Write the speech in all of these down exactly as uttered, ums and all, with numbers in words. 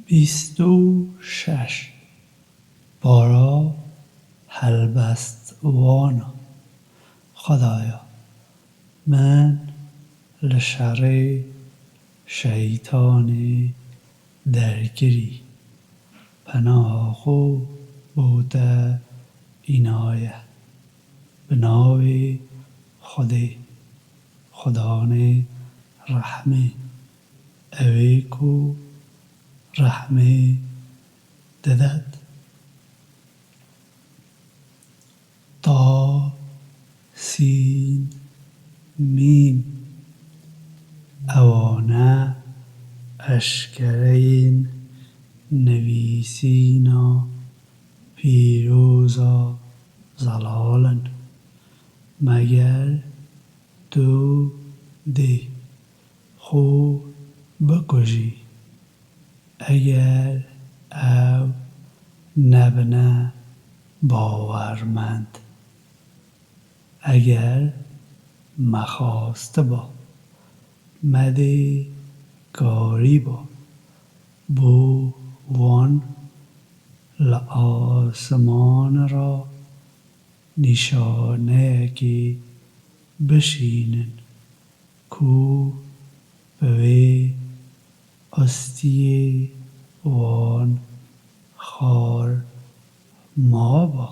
Bîst û şeş. Bara helbestwana. Xwedaya, min li şerê şeytanê derkirî. Penaha xwe bo te înaye. Bi navê Xwedê, Xudanê rehmê, ewê ku rehmê didet. Ta, sîn, mîm. Ewane eşkereyên nivîsîna pîroza zelal in. Meger tu dê xwe bikujî, eger ew nebine bawermend. Eger mexastiba, me dê karîba bo wan li asiman re nîşaneyekê bişînin ku bi wê astiyê wan xar maba.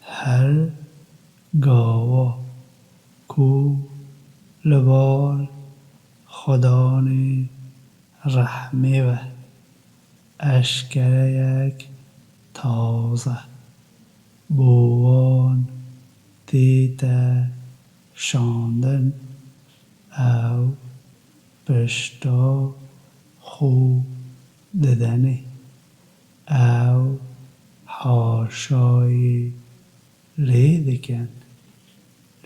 Her gava ku li bar Xudanê rehmê ve eşkereyek taze bo wan tête şandin, ew pişta xwe didenê. Ew haşayê lê dikin.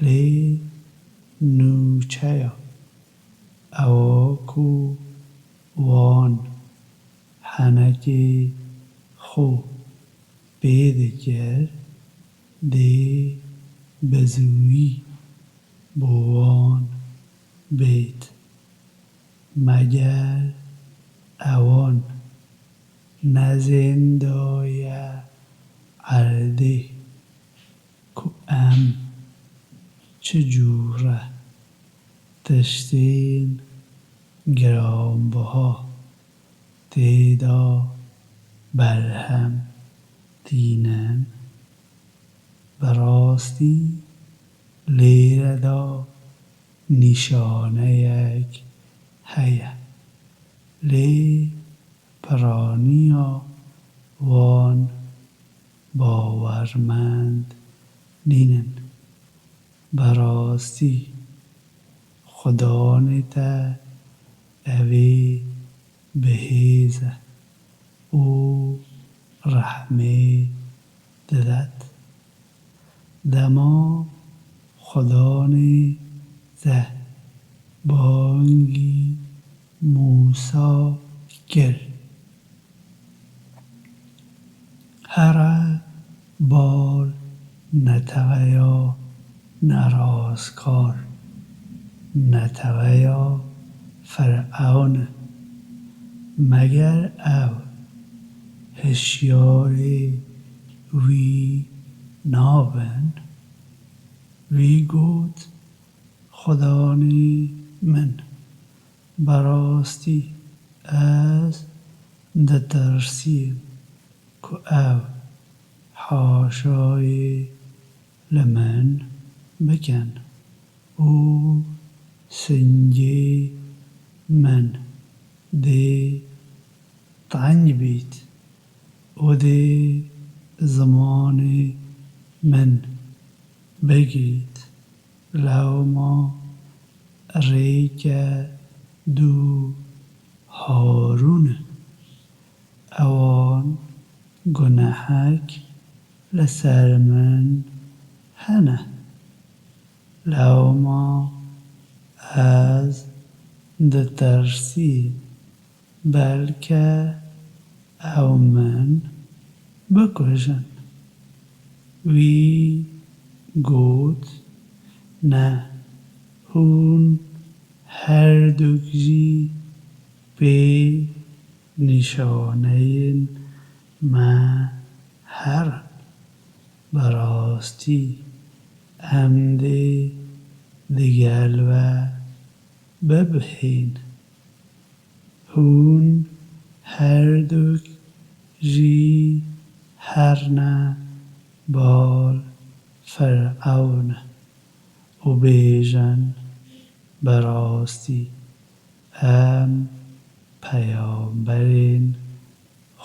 Lê nûçeya ewa ku wan henekê xwe pê dikir, dê bi zûyî bo wan bêt. Meger ewan nezên daye erdê ku em çi cûre tiştên giranbiha tê de berhem tînin? Bi rastî lêre de nîşaneyek heye, lê piraniya wan bawermend nînin. Bi rastî Xudanê te ewê bihêz e û rehmê didet. Dema Xudanê te bangî Mûsa kir, here bar neteweya nerastkar, neteweya Firewn e. Meger ew hişyarê wî nabin? Wî got, Xudanê min, bi rastî ez ditirsîm ku ew haşayê li min bikin û singê min dê teng bît û dê zimanê min bigît. Lewma rêke dû Harûn e. Ewan gunehek li ser min hene. Lewma ez ditirsîm, belke ew min bikujin. Wî got, Ne, hûn herduk jî pê nîşaneyên me herin. Bi rastî em dê digel ve bibihên. Hûn herduk jî herne bal Firewn û bêjin, bi rastî em peyamberên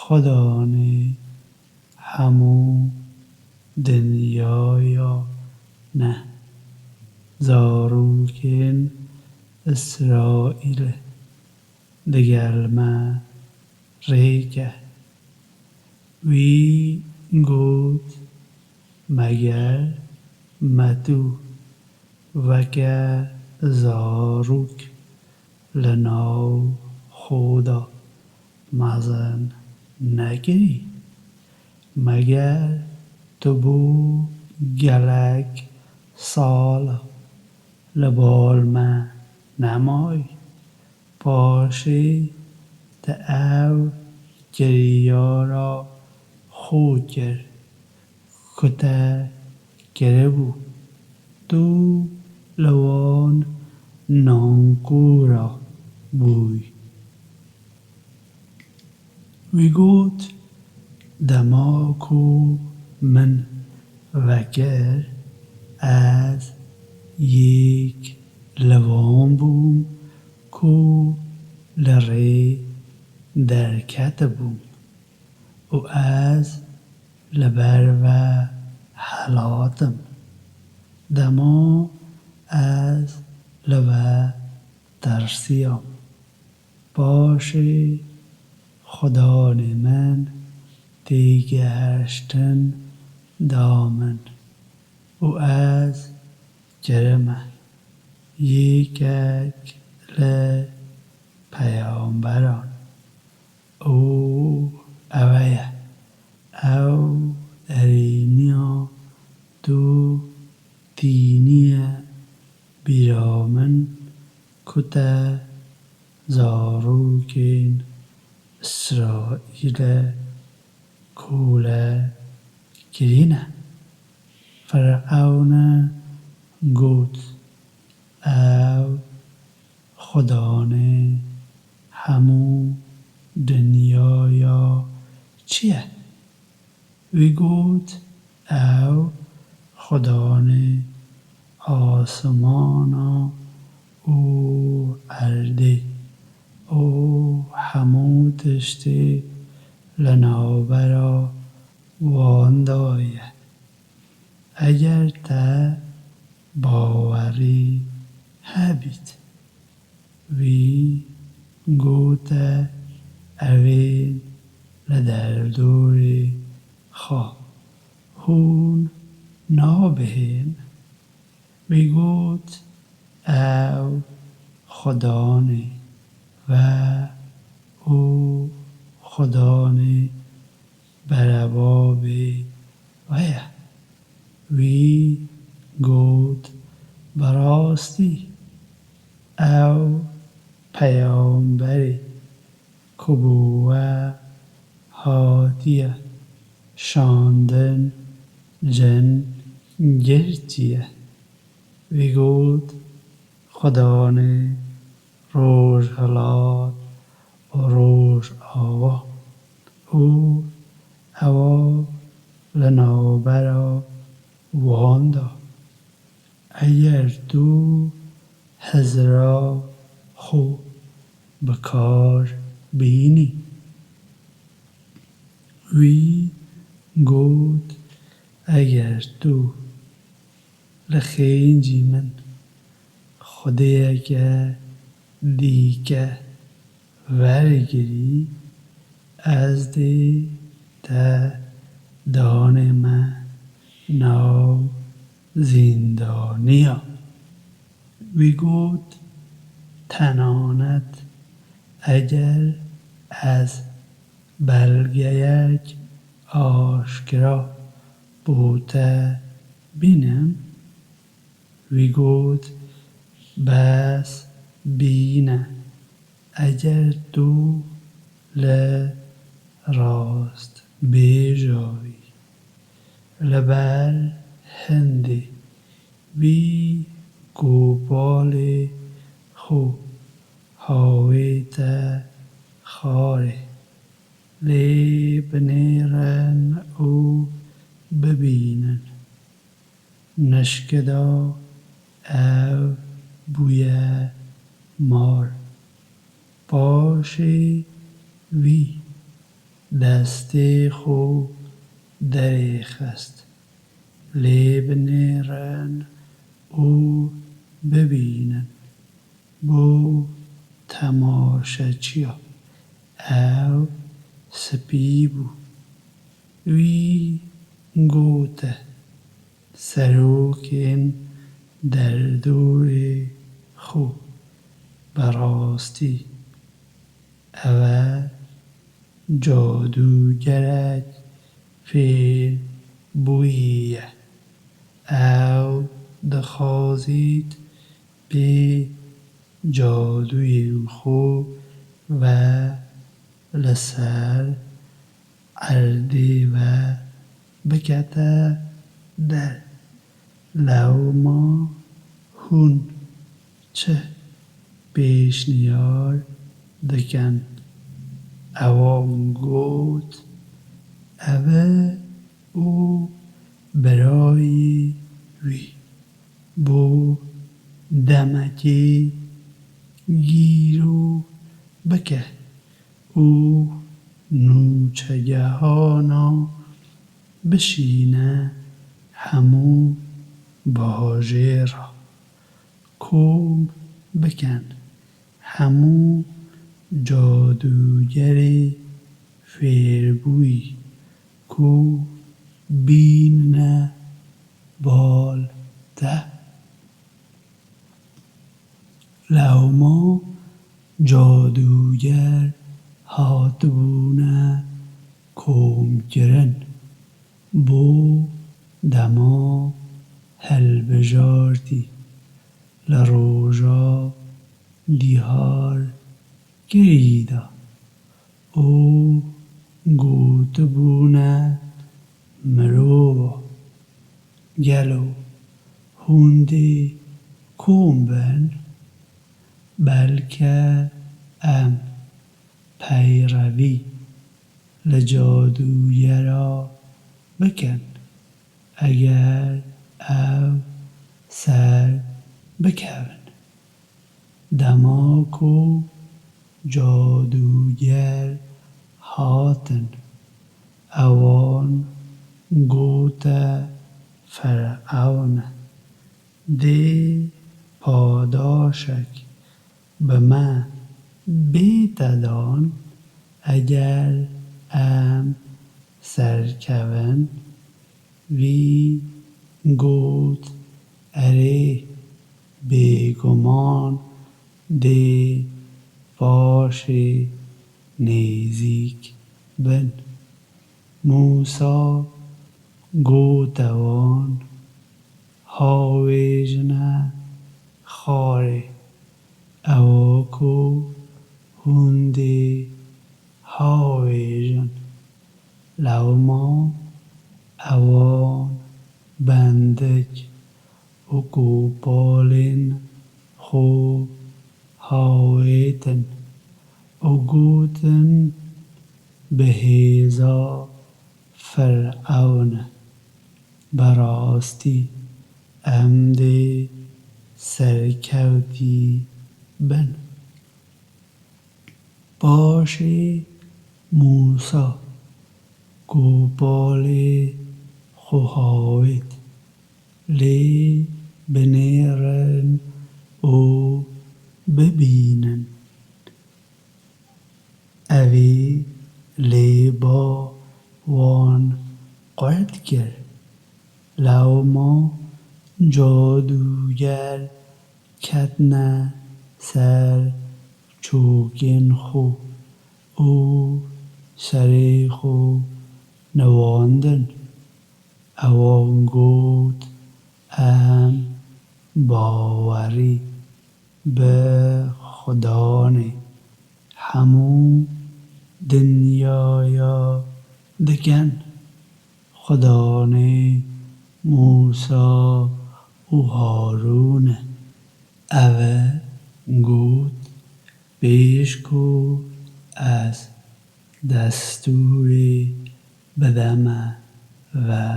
Xudanê hemû dinyaya ne, zarokên Îsraîlê, digel me rêke. Wî got, meger me tu weke zarok li nav xwe de mezin nekirî? Meger tu bû gelek sala li bal me nemayî? Paşê te ev kiryara xwe kir ku te kiribû. Tu li wan nankora bûyî. Wî got, dema ku min vekir, ez yek li wan bûm ku li rê derketibûm û ez li ber ve helatim. Dema ez li we tirsiyam. Paşê Xudanê min têgihiştin da min û ez kirime yekek li peyamberan. Û ew e, ew erêniya tu tîniye bîra min ku te zarokên Îsraîlê kole kirîne. Firewn got, ew Xudanê hemû dinyaya çi ye? Wî got, ew Xudanê asimana û erdê û hemû tiştê li navbera wan de ye. Eger te bawerî hebît. Wî gote, evên li derdorê xwe hûn nabihên. Wî got, ew Xudanê we û Xudanê berebabê we ye. Wî got, bi rastî ew peyamberê ku bi we hatiye şandin cin girtiye. Wî got, Xudanê rojhilat û rojava û ewa li navbera wan de. Eger tu hizra xwe bi kar bînî. Wî got, eger tu li xêncî min xwedêyeke dîke wergirî, ez dê te danê me nav zîndaniya. Wî got, tenanet eger ez belgeyek aşkera bo te bînim? Wî got, bes bîne, eger tu li rastbêja wî. Li ber hindê wî gopalê xwe hawête xarê. Lê binêrin û bibînin. Nişkida ew bûye mar. Paşê wî destê xwe derêxist. Lê binêrin û bibînin. Bo temaşeçiya ew spî bû. Wî gote serokên derdorê xwe, bi rastî ew e cadûgerek fêr bûyî ye. Ew dixwazît pê cadûyên xwe ve li ser erdê ve bikete der. Lewma hûn çi pêşniyar dikin? Ewan got, Ev e û birayê wî bo demekê gîro bike û nûçegehana bişîne hemû bajêra kom bikin, hemû cadûgerê fêrbûyî ku bînine bal te. Lewma cadûger hatibûne komkirin, bo dema hilbijartî li roja diyar kirî de û gotibûne, Mirova, gelo hûn dê kom bin? Belke em peyrevî li cadûgera bikin, eger ew ser bikevin. Dema ku cadûger hatin, ewan gote Firewn, Dê padaşek bi me bête dan, eger em serkevin? Wî got, Erê, bêguman dê paşê nêzîk bin. Mûsa gote wan, Hawêjine xarê, ewa ku hûn dê hawêjin. Lewma ewan bendik û gopalên xwe hawêtin û gotin, Bi hêza Firewn e, bi rastî em dê serkewtî bin. Paşê Mûsa gopalê xwe hawêt, lê binêrin û bibînin. Evî lê ba wan qurt kir. Lewma cadûger ketine ser çokên xwe û serê xwe niwandin. Ewan got, Em bawerî bi Xudanê hemû dikin. Xudanê Mûsa û Harûn e. Ew e got, pêş ku ez destûrê bideme we,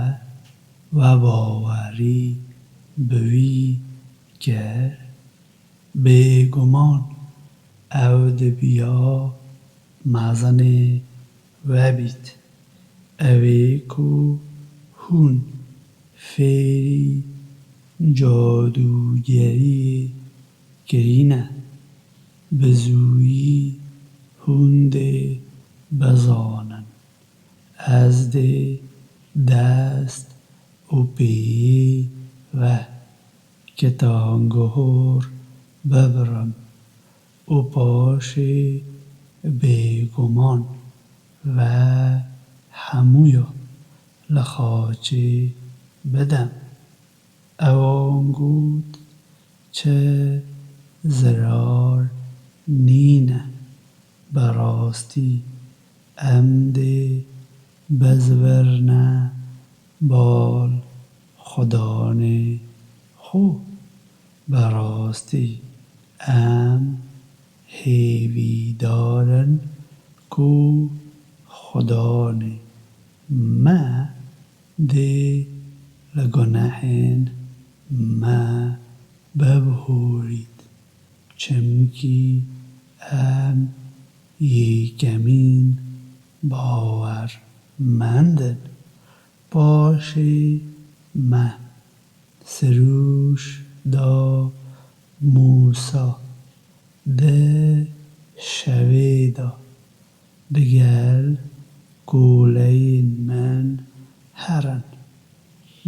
we bawerî bi wî kir, bêguman ew dibiya mezinê we bît. Ew ê ku hûn fêrî cadûgeriyê kirîne, bi zûyî hûn dê bizanin. Ez dê dest û pêyê we kitangihor bibirim û paşê bêguman we hemûya li xaçê bidim. Ewan got, çi zirar nîne, bi rastî em dê bizvirne bal Xudanê xwe. Bi rastî em hêvîdar in ku Xudanê me dê li gunehên me bibihûrît, çimkî em yekemîn bawermend in. Paşê me sirûş da Mûsa, di şevê de digel koleyên min herin.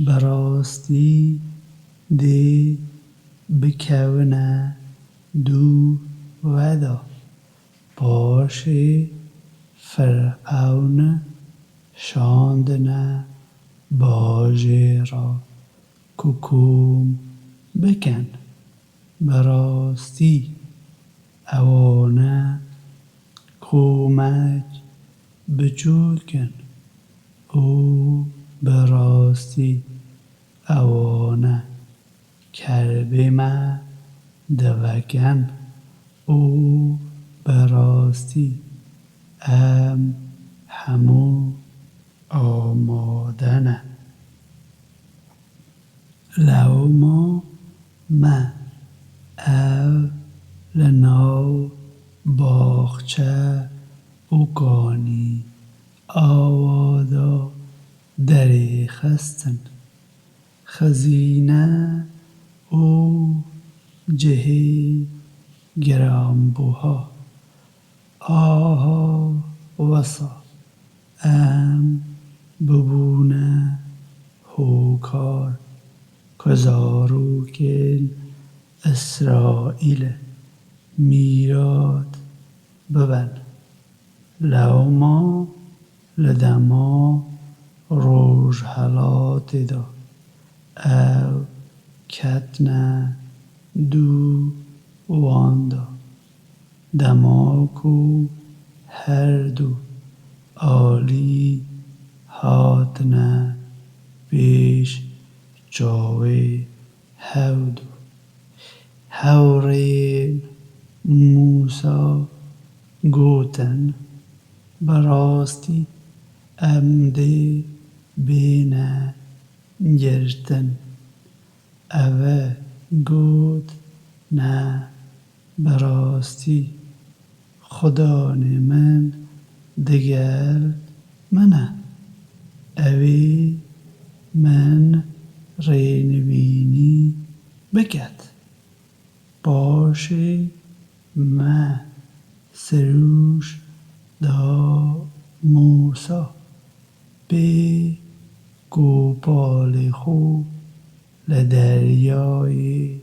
Bi rastî dê bikevine dû we de. Paşê Firewn şandine bajêra ku kom bikin. Bi rastî ewane komek biçûk in û bi rastî ewane kerbê me divekin û bi rastî em hemû amade ne. Lewma me ev li nav baxçe û kanî awa de derêxistin. Xizîne û cihê giranbuha. Aha wisa em bibûne hokar ku zarokên Îsraîlê mîrat bibin. Lewma li dema rojhelatê de ew ketine dû wan de. Dema ku her du alî hatine pêş çavê hewdû. Hewrên Mûsa gotin, bi rastî em dê bêne girtin. Ew got, ne, bi rastî Xudanê min digel min e. Ew ê min rênivînî biket. Paşê me sirûş da Mûsa, pê ku palê xwe li deryayê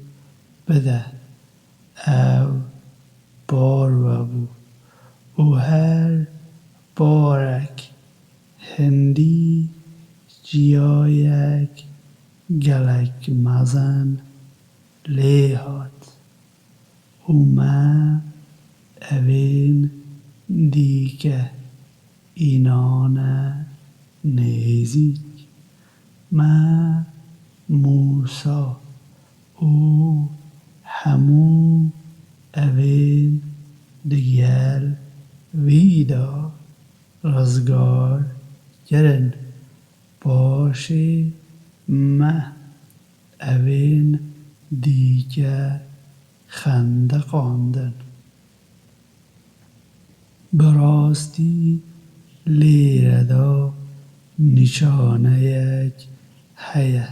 bide. Ew par vebû û her parek hindî çiyayek gelek mezin lê hat û me evên dîke înane nêzîk me Mûsa û hemû evên digel wî de rizgar kirin. Paşê me evên dîke xendeqandin. Bi rastî lêre de nîşaneyek heye,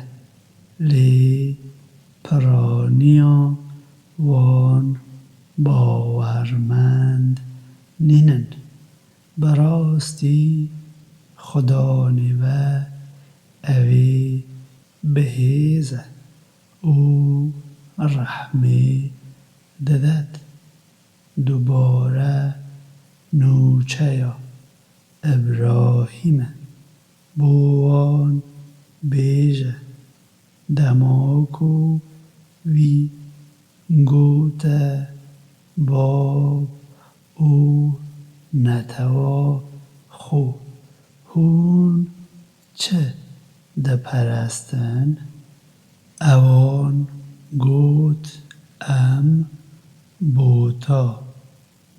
lê piraniya wan bawermend nînin. Bi rastî Xudanê we ew ê bihêze û rehmê didet. Dubare nûçeya Îbrahîm e. Bo wan bêje, dema ku wî gote, Bab û netewa xwe, hûn çi diperestin? Ewan got, Em bota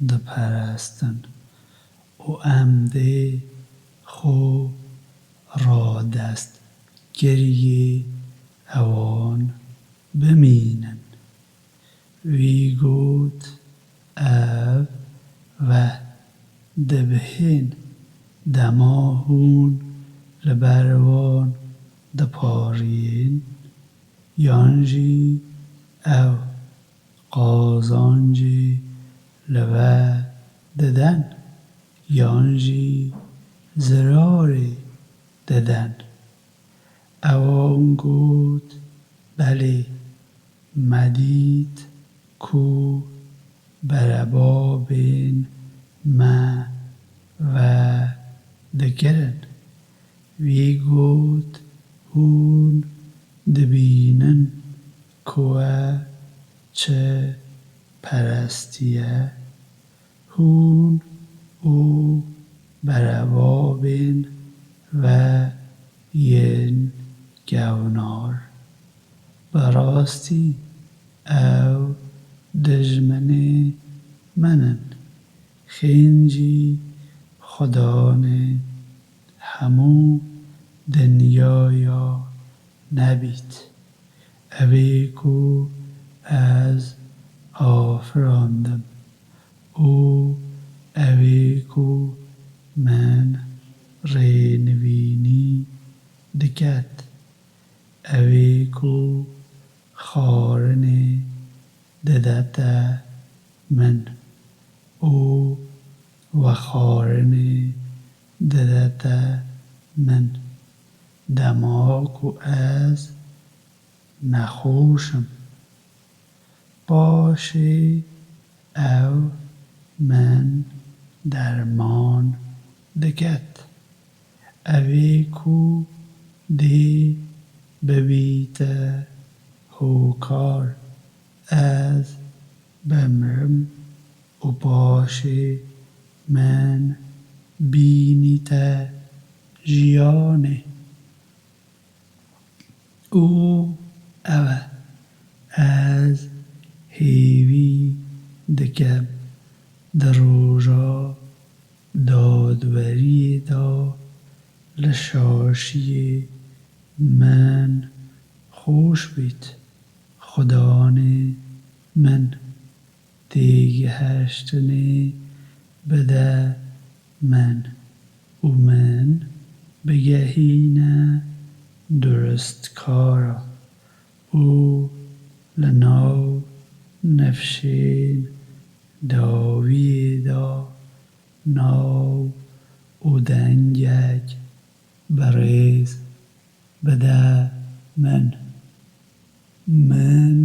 diperestin û em dê xwe radestkiriyê ewan bimînin. Wî got, Ev ve dibihên dema hûn li ber wan diparîn, yan jî ew qazancê li we diden, yan jî zirarê diden. Ewan got, Belê, me dît ku berebabên me vedikirin. Wî got, Hûn dibînin ku we çi perestiye? Hûn û berebabên we yên kevnar, bi rastî ew dijminê min in. Xêncî Xudanê hemû dinyaya nebît. Ew ê ku ez afirandim û ew ê ku min rênivînî diket, ew ê ku xwarinê didete min û vexwarinê didete min, dema ku ez nexweş im. Paşê ew min derman diket. Ew ê ku dê bibîte hokar, ez bimrim û paşê min bînîte jiyanê. Û ew e, ez hêvî dikim di roja dadweriyê de li şaşiyê min xweş bît. Xudanê min, têgihiştinê bide min û min bigehîne duristkara û li nav nifşên dawiyê de nav û dengek birêz bide min. Min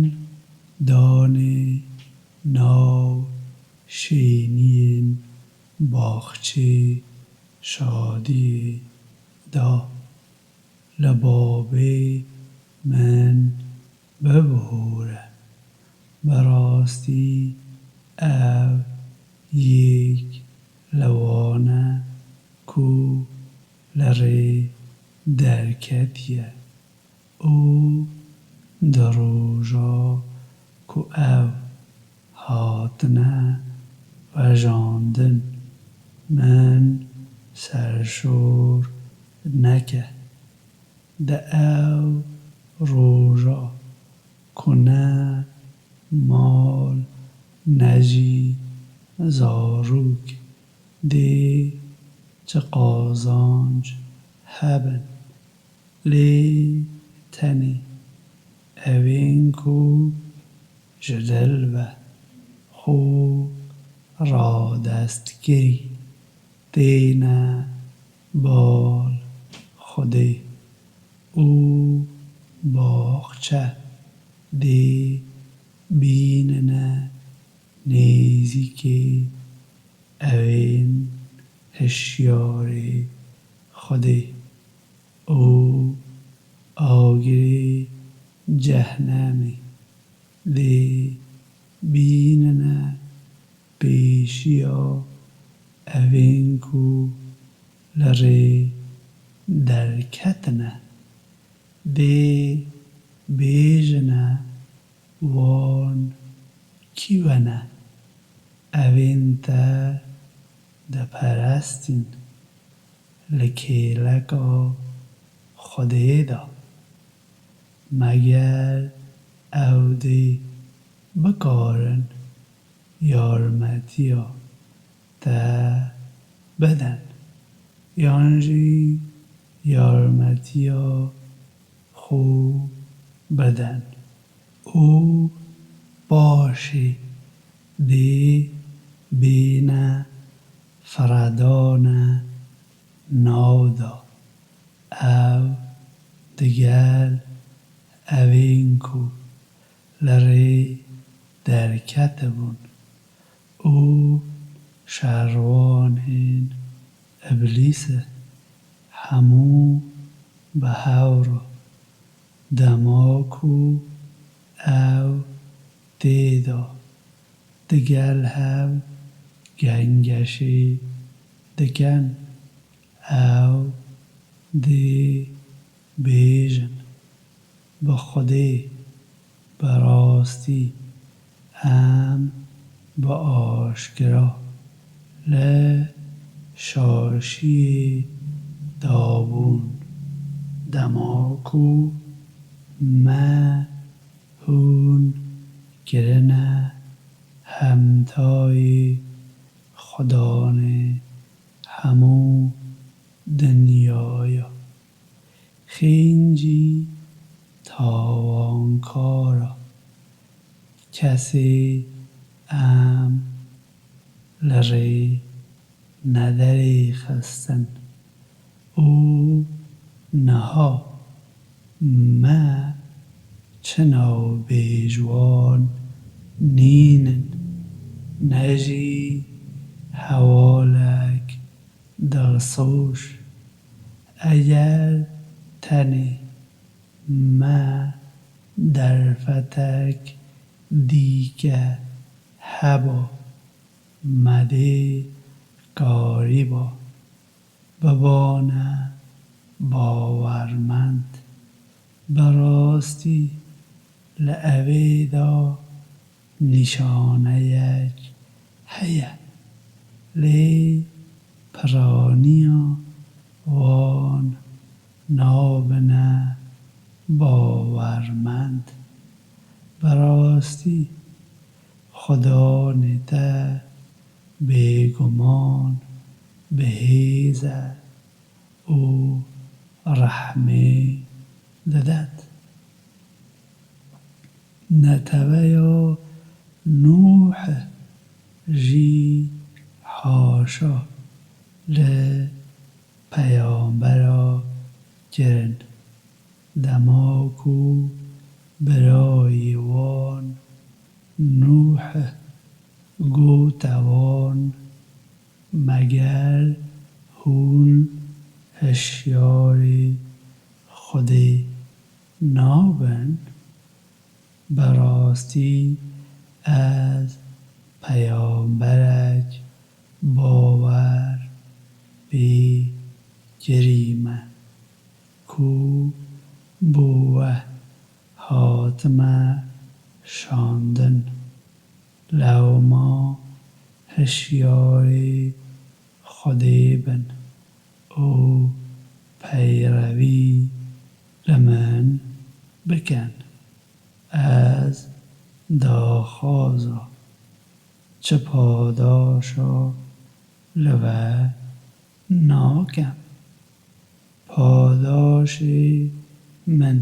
danê nav şêniyên baxçê şadiyê de. Li babê min bibihore. Bi rastî ev yek li wan e ku li rê derketiye û di roja ku ew hatine vejandin, min serşor neke. Di ew roja ku ne mal ne jî zarok dê çi qazanc hebin, lê tenê ewên ku ji dil ve xwe radestkirî têne bal Xwedê û baxçe dê bînine nêzîkê ewên hişyarê Xwedê û agirê cehnemê dê bînine pêşiya evên ku li rê derketine, dê bêjine, wan kî we ne? Evên te diperestîn li kêleka Xwedê de. Meger ew dê bikarin yarmetiya te bidin, yan jî yarmetiya xwe bidin û paşê dê bêne firedane nav de. Ew digel evên ku li rê derketibûn û şerwanên Îblîsê hemû bi hev re, dema ku ew tê de digel hev gengeşê dikin, ew dê bêjin, bi Xwedê, bi rastî em bi aşkira li şaşiyê dabûn, dema ku me hûn kirine hemtayê xudanê hemû dinyaya. Xêncî tawankara kesê em li rê nederêxistin û niha me çi navbêj wan nînin, ne jî hewalek dilsoz. Eger tenê me derfetek dîke heba, me dê karîba bibane bawermend. Bi rastî li evê de nîşaneyek heye, lê piraniya wan nabine bawermend. Bi rastî xudanê te bêguman bi hêz e û rehmê didet. Neteweya Nûh jî haşa li peyambera kirin. Dema ku birayê wan Nûh gote wan, meger hûn hişyarê Xwedê nabin? Bi rastî ez peyamberek bawer pê kirîme, ku bo we hatime şandin. Lewma hişyarê Xwedê bin û peyrewî li min bikin. Ez daxwaza çi padaşa li we nakem. Padaşê min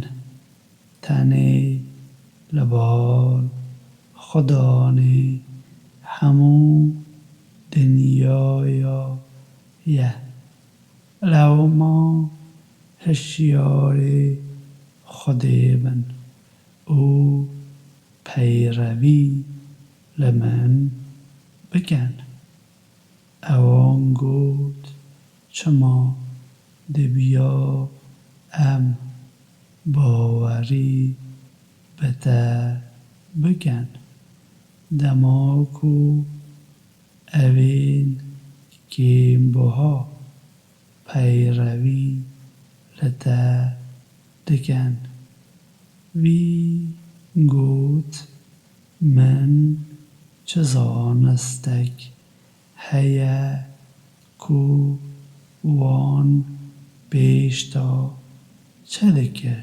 tenê li bal Xudanê hemû dinyaya ye. Lewma hişyarê Xwedê bin û peyrewî li min bikin. Ewan got, çima dibiya em bawerî bi te bikin, dema ku evên kêmbuha peyrewî li te dikin? Wî got, min çi zanistek heye ku wan pêş de çi dike?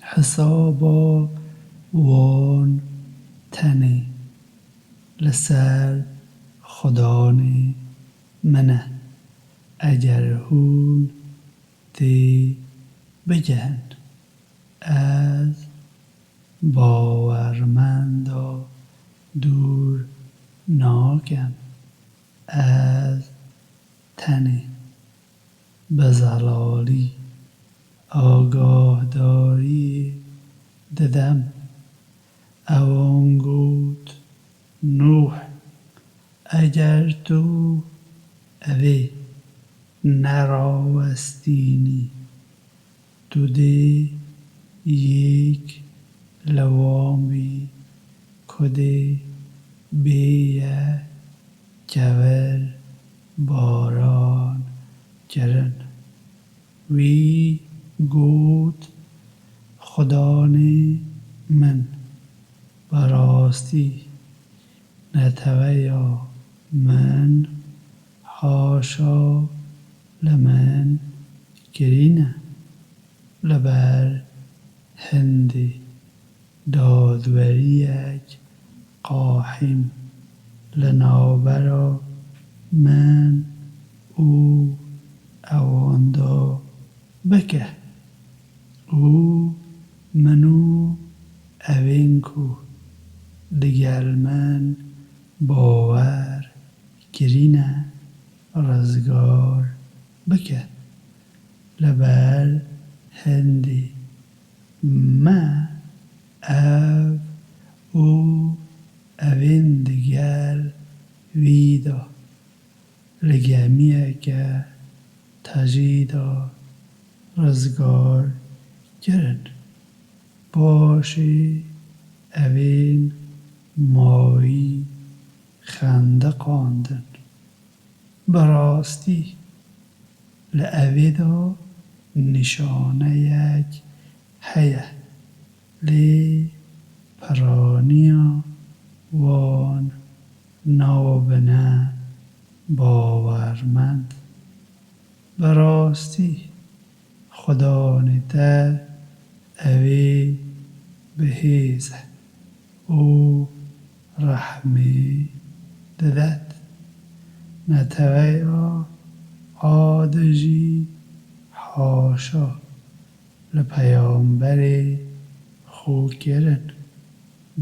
Hesaba wan tenê li ser Xudanê min e. Eger hûn tê bigihin, ez bawermenda dûr nakim. Ez tenê bi zelalî agahdariyê didim. Ewan got, Nûh, eger tu evê nerawestînî, tu dê yek li wan bî ku dê bêye kevir baran kirin. Wî got, Xudanê min, bi rastî neteweya min haşa li min kirîn e, li ber hindê dadweriyek qahîm li navbera min û ewan de bike û min û evên ku digel min bawer kirîne rizgar bike. Li ber hindê me ev û evên digel wî de li gemiyeke tejî de rizgar kirin. Paşê evên mawî xendiqandin. Bi rastî li evê de nîşaneyek heye, lê piraniya wan nabine bawermend. Bi rastî Xudanê te evê bihêz e û rehmê didet. Neteweya Adê jî haşa li peyamberê xwe kirin.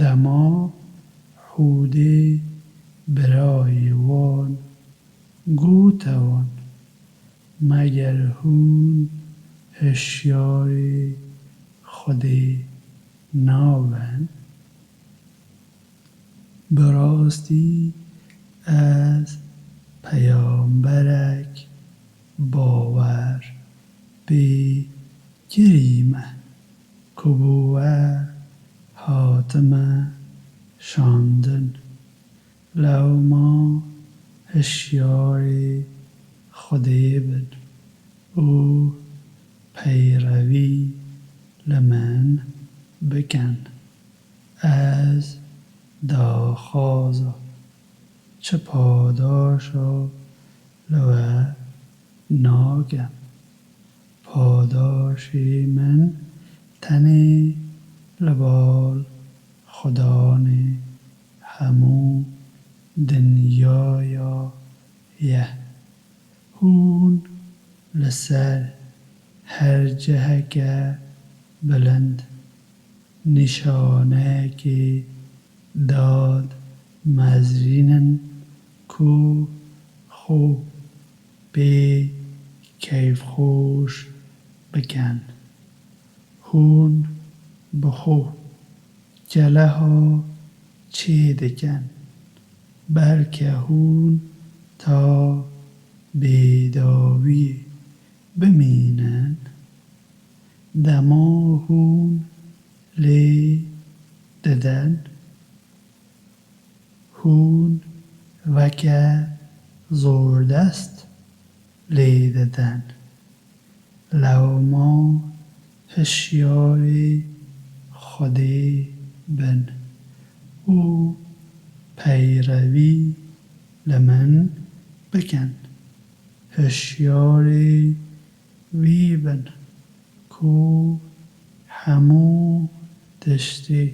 Dema Hûdê birayê wan gote wan, Meger hûn hişyarê Xwedê nabin? Bi rastî ez peyamberek bawer pê kirî me ku bo we hatime şandin. Lewma hişyarê Xwedê bin û peyrevî li min bikin. Ez daxwaza çi padaşa li we nakim. Padaşê min tenê li bal Xudanê hemû dinyaya ye. Hûn li ser her ciheke bilind nîşaneyekê dad mezrînin ku xwe pê keyfxweş bikin. Hûn bi xwe keleha çê dikin. Belke hûn ta bêdawiyê bimînin. Dema hûn lê didin, hûn weke zordest lê didin. Lewma hişyarê Xwedê bin û peyrevî li min bikin. Hişyarê wî bin ku hemû tiştê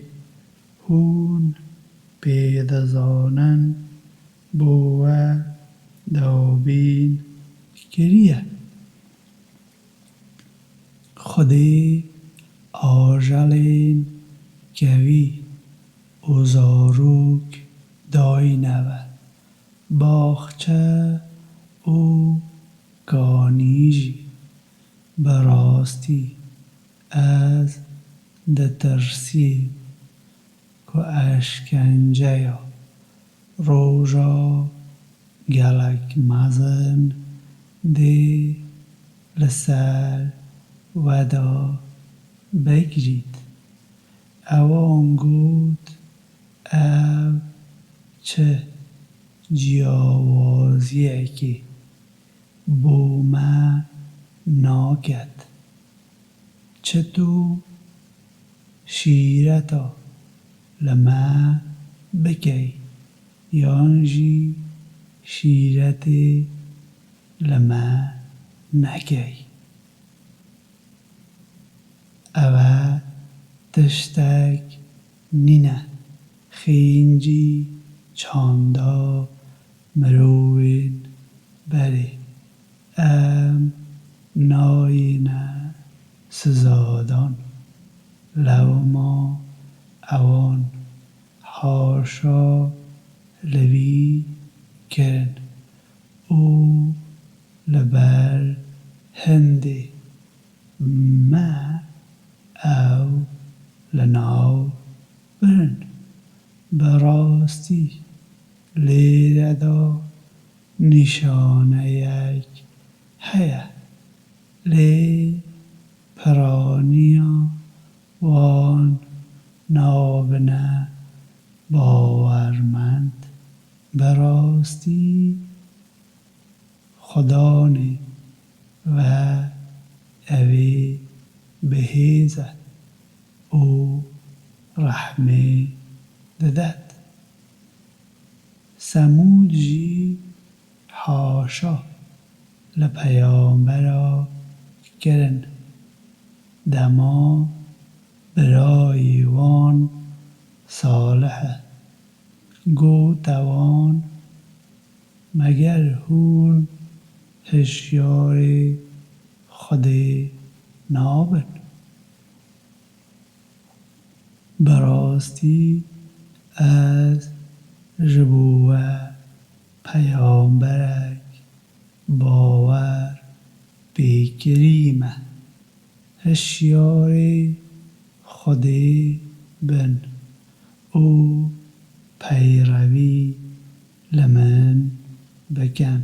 hûn pê dizanin bo we dabîn kiriye. Xwedê ajelên kevî û zarok dayne we, baxçe û kanî jî. Bi rastî ez ditirsîm ku eşkenceya roja gelek mezin dê li ser we de bigrît. Ewan got, ev çi ciyawaziyekê bo me naket. Çi tu şîreta li me bikey yan jî şîretê li me nekey. Ev e tiştek nîne, xêncî çanda mirovên berê. Em nayêne sizadan, lewma ewan haşa li vî kirin û li ber hindê me ew li nav birin. Bi rastî lêre de nîşaneyek heye, lê piraniya wan nabine bawermend. Bi rastî Xudanê we ew ê bihêze û rehmê didet. Semûd jî haşa li peyambera kirin, dema birayê wan Salih e, gote wan, Meger hûn hişyarê Xwedê nabin? Bi rastî ez ji bo we peyamberek bawer pê kirî me. Hişyarê Xwedê bin û peyrevî li min bikin.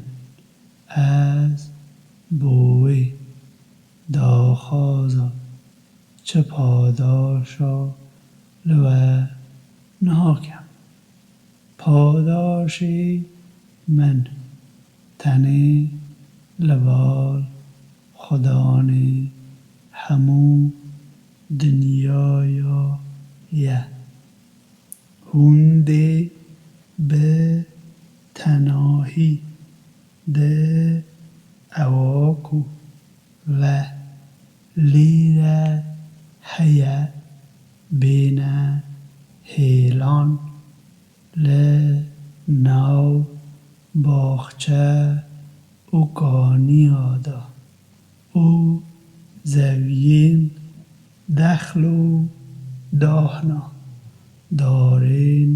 Ez bo wê daxwaza çi padaşa li we nakim. Padaşê min tenê Li bar Xudanê hemû dinyaya ye. Hûn dê bi tenahî de ewa ku ve lîre heye bêne hêlan li nav baxçe û kaniya de û zeviyên dexl û dahna darên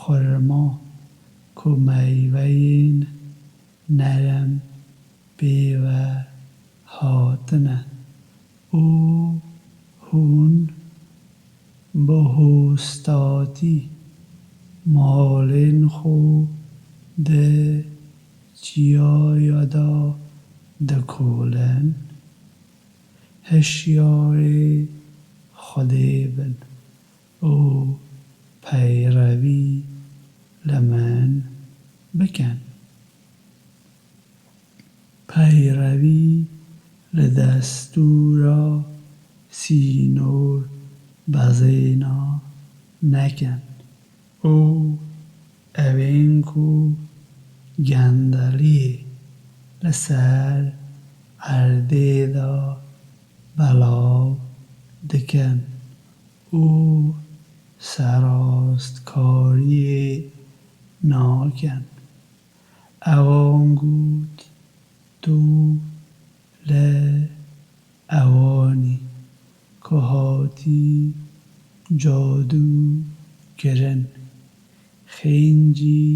xurma ku meyveyên nerem pê ve hatine û hûn bi hostatî malên xwe di çiyaya de dikolin. Hişyarê Xwedê bin û peyrevî li min bikin. Peyrevî li destûra sînor bezêna nekin û ewên ku gendeliyê li ser erdê de belav dikin û serastkariyê nakin. Ewan got, Tu li ewan î ku hatî cadû kirin. Xêncî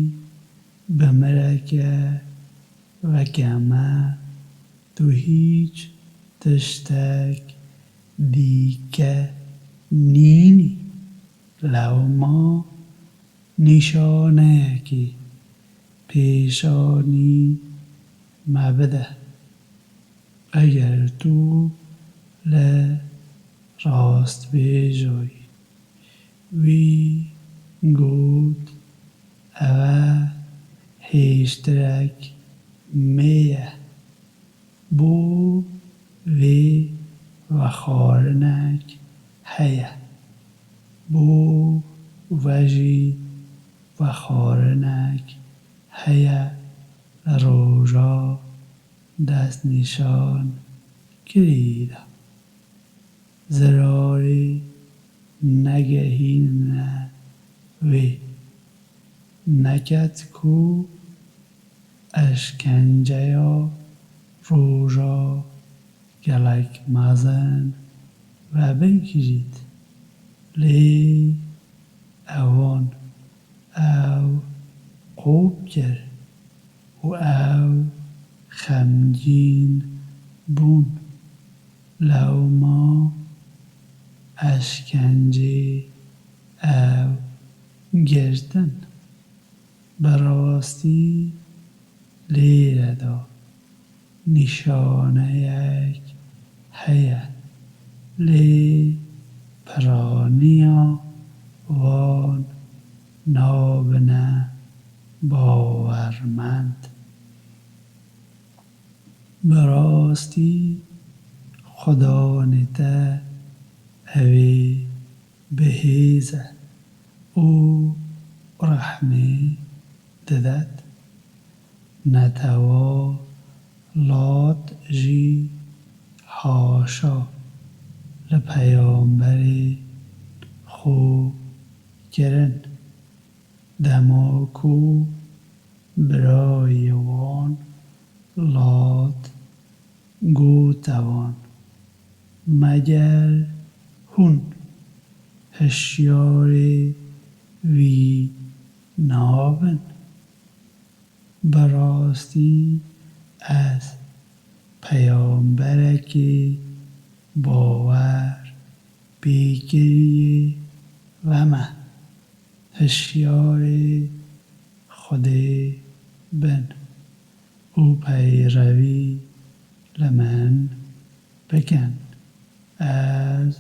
bi mireke veke me tu hîç tiştek dîke nînî. Lewma nîşaneyekî pêşanî me bide. Eger tu li rastbêjayî. Wî got, Ev e hêştirek mê ye. Bo vê vexwarinek heye. Bo ve jî vexwarinek heye li roja destnîşan kirî de. Zirarê negehînine wê. Neket ku eşkenceya roja gelek mezin vebigirît, lê ewan ew qop kir û ew xemgîn bûn. Lewma eşkencê ew girtin. Bi rastî lêre de nîşaneyek heye, lê piraniya wan nabine bawermend. Bi rastî Xudanê te ew ê bihêze û rehmê didet. Netewa Lot jî haşa li peyamberê xwe kirin. Dema ku birayê wan Lot gote wan, Meger hûn hişyarê wî nabin? Bi rastî ez peyamberekî bawer pêkiriyê ve me. Hişyarê Xwedê bin û peyrevî li min bikin. Ez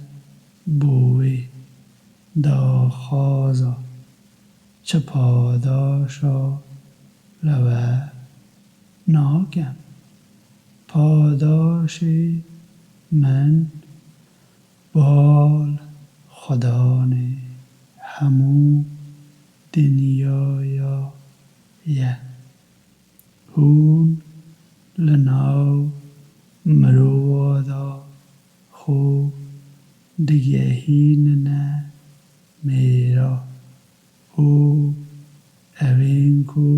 bo wê daxwaza çi padaşa li we nakim. Padaşê min bal Xudanê hemû dinyaya ye. Hûn li nav mirova de xwe digehînine mêra û evên ku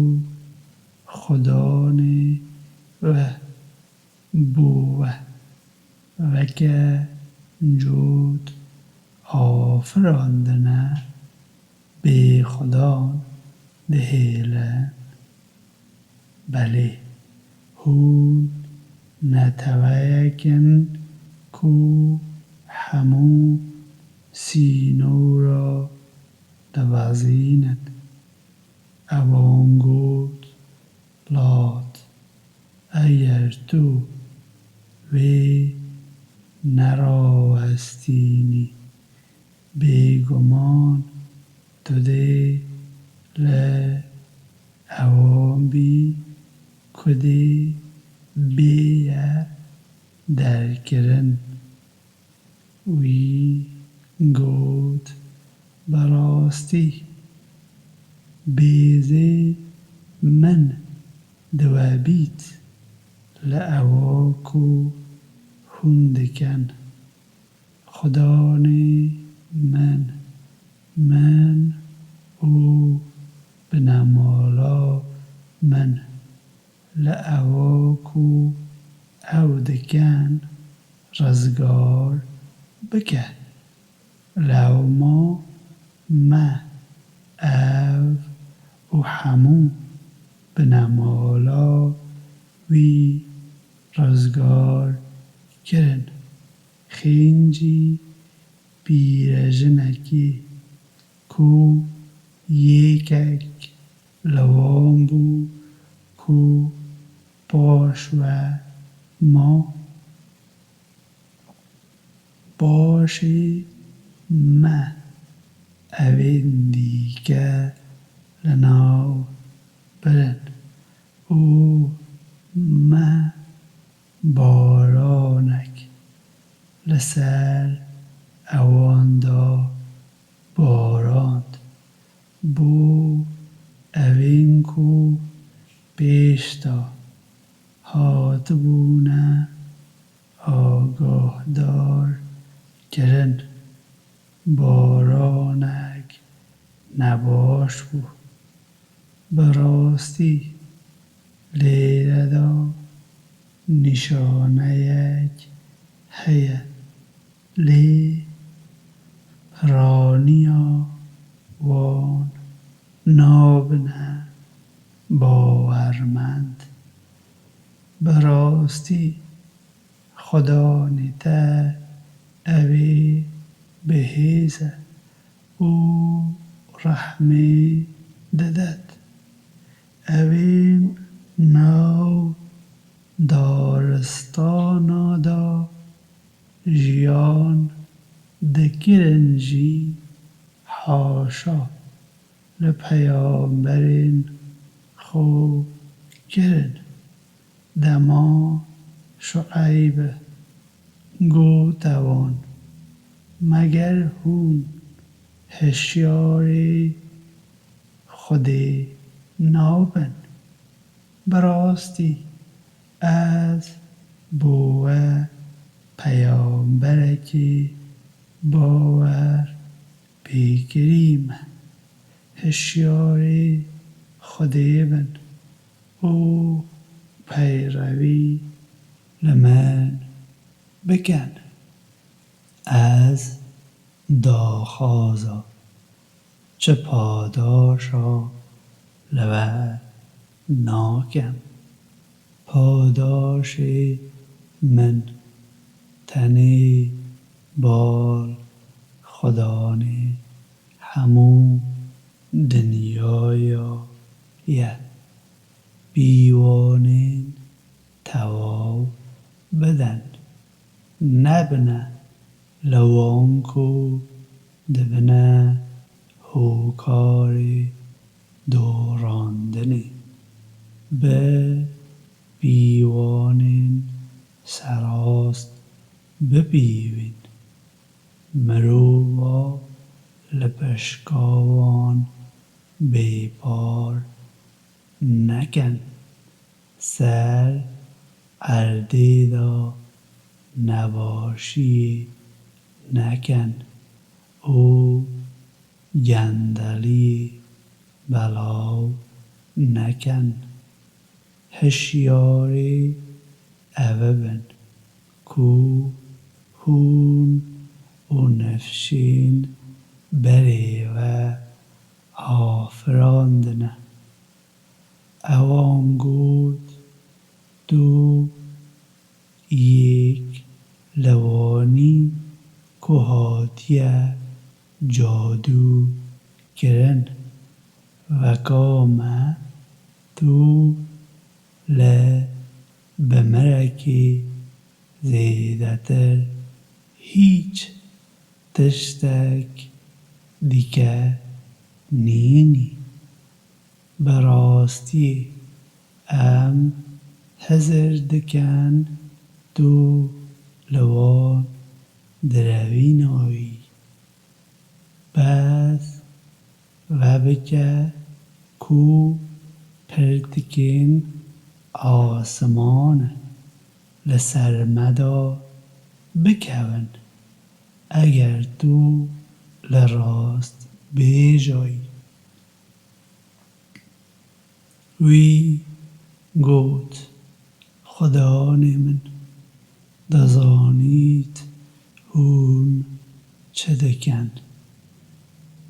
Xudanê we bo we weke cot afirandine, bêxudan dihêlin. Belê, hûn neteweyek in ku hemû sînora dibezînin. Ewan got, Lat, eger tu wê nerawestînî, bêguman tu dê li ewan bî ku dê bêye derkirin. Wî got, Bi rastî bêzê min di we bît li ewa ku hûn dikin. Xudanê min, min û binemala min li ewa ku ew dikin rizgar bike. Lewma me ev û hemû binemala wî rizgar kirin. Xêncî pîrejinekî ku yekek li wan bû ku paş we ma. Paşê me evên dîke li nav birin û me baranek li ser ewan de barand. Bo evên ku pêş de hatibûne agahdar kirin, baranek nebaş bû. Bi rastî lêre de nîşaneyek heye. Lê piraniya wan nabine bawermend. Bi rastî Xudanê te ew ê bihêze û rehmê didet. Ewên nav daristana de jiyan dikirin jî haşa li peyamberên xwe kirin. Dema Şueyb gote wan, Meger hûn hişyarê Xwedê nabin? Bi rastî ez bo we peyamberekî bawer pêkirî me. Hişyarê Xwedê bin û peyrewî li min bikin. Ez daxwaza çi padaşa li we nakim. Padaşê min tenê bal Xudanê hemû dinyaya ye. Pîwanên tewaw bidin. Nebine li wan ku dibine hokarê dorandinê. Bi pîwanên bipîvin. Mirova li pişka wan bêpar nekin. Ser erdê de nebaşiyê nekin û gendeliyê belav nekin. Hişyarê ev bin ku hûn û nifşên berê ve afirandine. Ewan got, tu yek li wan î ku hatiye cadû kirin. Veka me tu li bimirekê zêdetir hîç tiştek dike nînî. Bi rastî em hizir dikin tu li wan direvînayî. Bes vebike ku pirtikên asimanê li ser me de bikevin, eger tu li rast bêjayî. Wî got, Xudanê min, dizanît hûn çi dikin.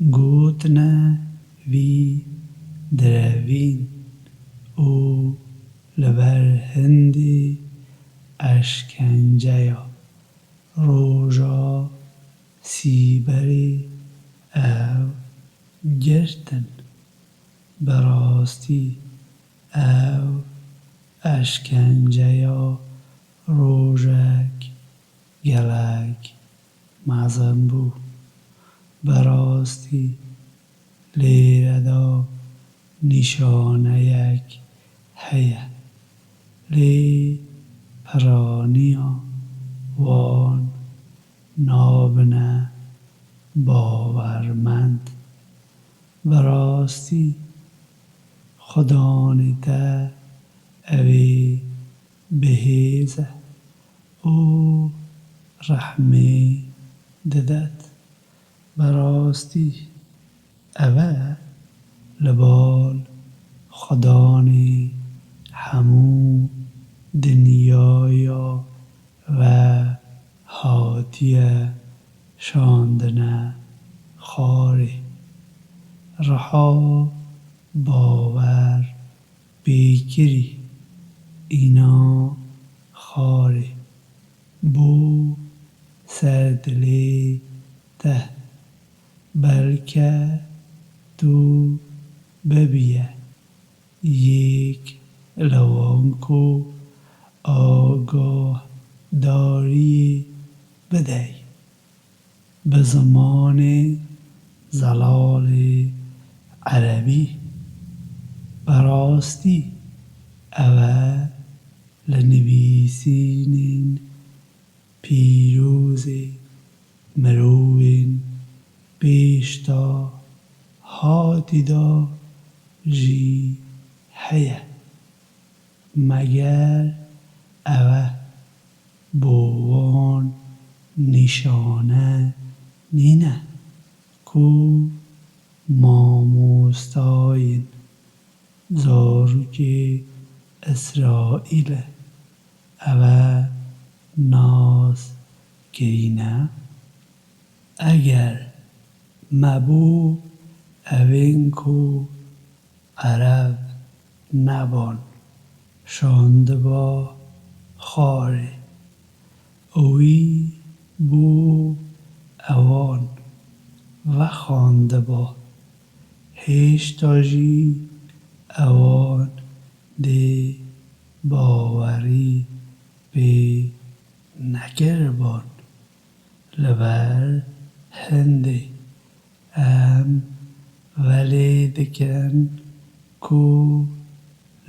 Gotine vî direvîn û li ber hindê eşkenceya roja sîberê ew girtin. Bi rastî ew eşkenceya rojek gelek mezin bû. Bi rastî lêre de nîşaneyek heye, lê piraniya wan nabine bawermend. Bi rastî Xudanê te ew ê bihêze û rehmê didet. Bi rastî ev e li bal Xudanê hemû dinyaya ve hatiye şandine xwarê. Riha bawer pêkirî îna xwarê bû ser dilê te. Belke tu bibiye yek li wan ku agahdariye bidey bi zimanê zelalê erebî. Bi rastî ev e li nivîsînên pîrozê mirovên pêş de hatî de jî heye. Meger ev e bo wan nîşane nîne ku mamostayên zarokê Îsraîlê ev e nas kirîne? Eger me bo evên ku Ereb nebon şandiba xwarê, wî bo ewan vexandiba, hêşta jî ewan dê bawerî pê nekiribon. Li ber hindê em velê dikin ku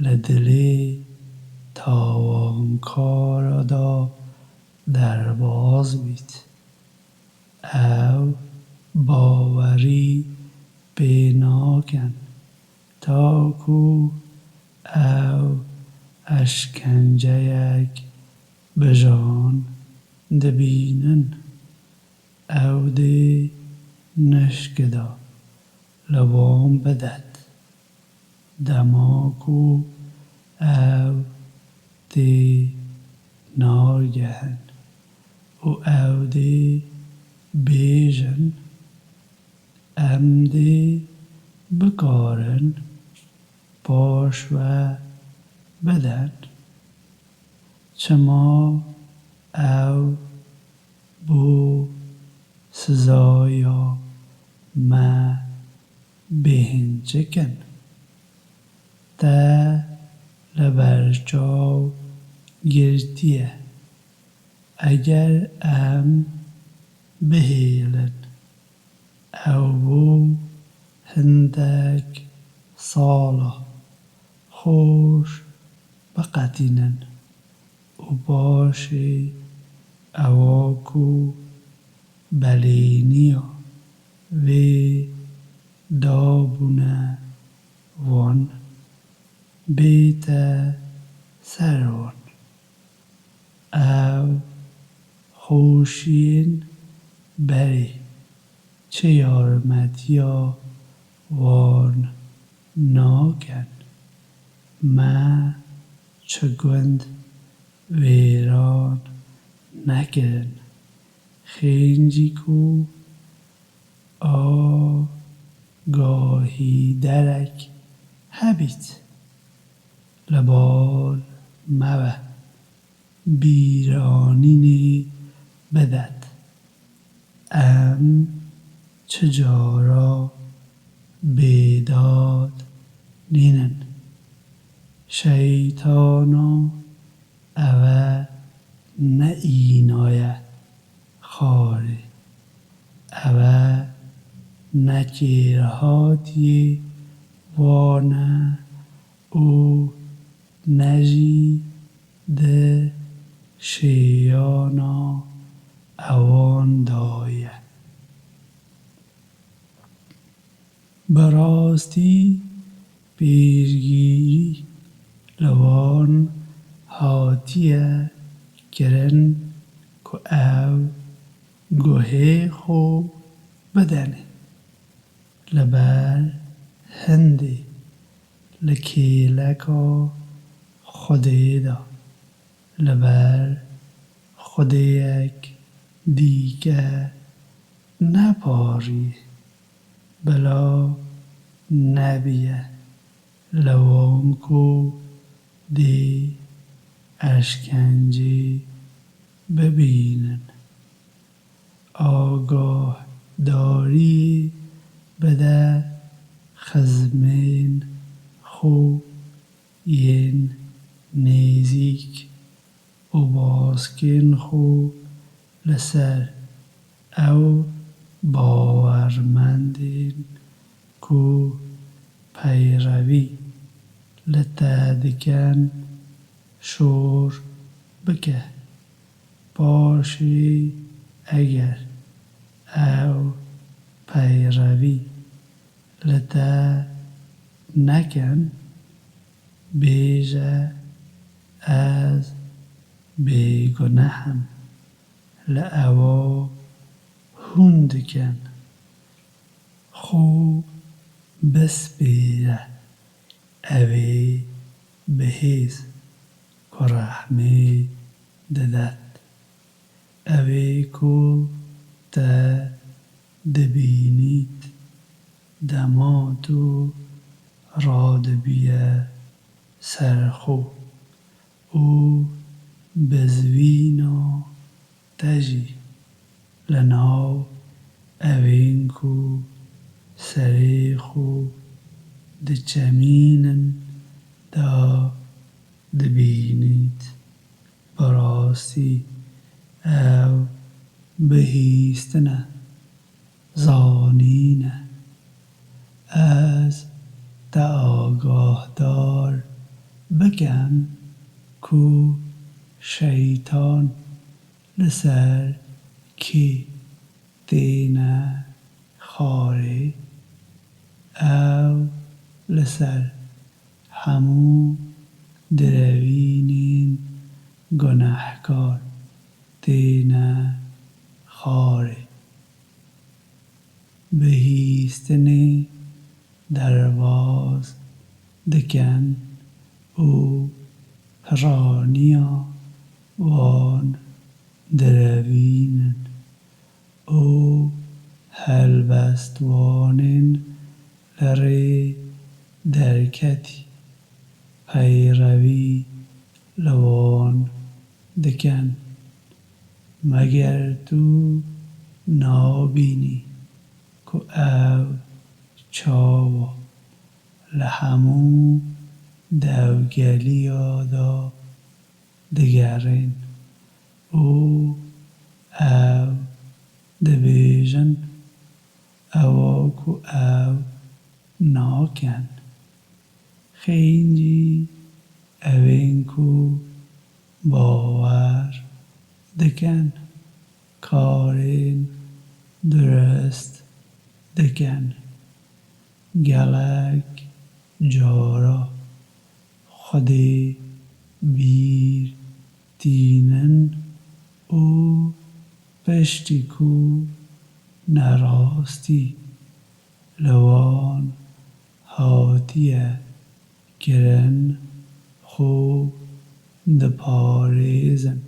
li dilê tawankara de derbaz bît. Ew bawerî pê nakin, ta ku ew eşkenceyek bijan dibînin. Ew dê nişkida li wan bidet. Dema ku ew tê nagehin û ew dê bêjin, em dê bikarin paş ve biden. Çima ew bo sizaya me bêhnçik in? Te li ber çav girtiye. Eger em bihêlin, ew bo hindek sala xweş biqetînin û paşê ewa ku belêniya wê dabûne wan bête ser wan. Ew xweşiyên berê çi yarmetiya wan nakin. Me çi gund wêran nekirin. Xêncî ku agahîderek hebît, li bal mebe. Bîranînê bidet. Em çi cara bêdad nînin. Şeytana eve ne înaye xarê. Eve ne kêrhatiyê wane û ne jî di şêyana ewan de ye. Bi rastî pêşgirî li wan hatiye kirin ku ew guhê xwe bidenê. Li ber hindê li kêleka Xwedê de, li ber Xwedêyek dîke neparî, bila nebiye li wan ku dê eşkencê bibînin. Agahdarî bide xizmên xwe yên nêzîk û baskên xwe li ser ew bawermendên ku peyrevî li te dikin şor bike. Paşê eger ew peyrevî li te nekin, bêje, ez bêguneh im, li ewa hûn dikin. Xwe bispêre, ew ê bihêz ku rehmê didet. Ew ê ku te dibînît, dema tu radibiye ser xwe û bizwîna te jî li nav evên ku serê xwe diçemînin de dibînît. Bi rastî ew bihîstin e, zanîn e. Ez te agahdar bikim ku şeytan li ser kê têne xwarê, ew li ser hemû direvînên gunehkar têne xwarê. Bihîstinê derbas dikin û piraniya wan direvînin û helbestvanên li rê derketî peyrevî li wan dikin. Meger tu nabînî ku ew çawa li hemû dewgeliya de digerên û ew dibêjin, ewa ku ew nakin. Xêyn jî ewên ku bawer dikin, karên durist dikin. Gelek cara Xwedê bîr tînin û piştî ku nerastî li wan hatiye kirin, xwe diparêzin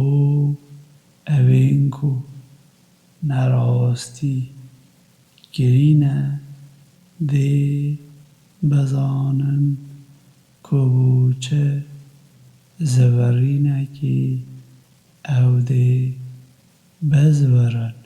û ewên ku nerastî kirîne dê bizanin ku bo çi zivirînekê ew dê bizivirin.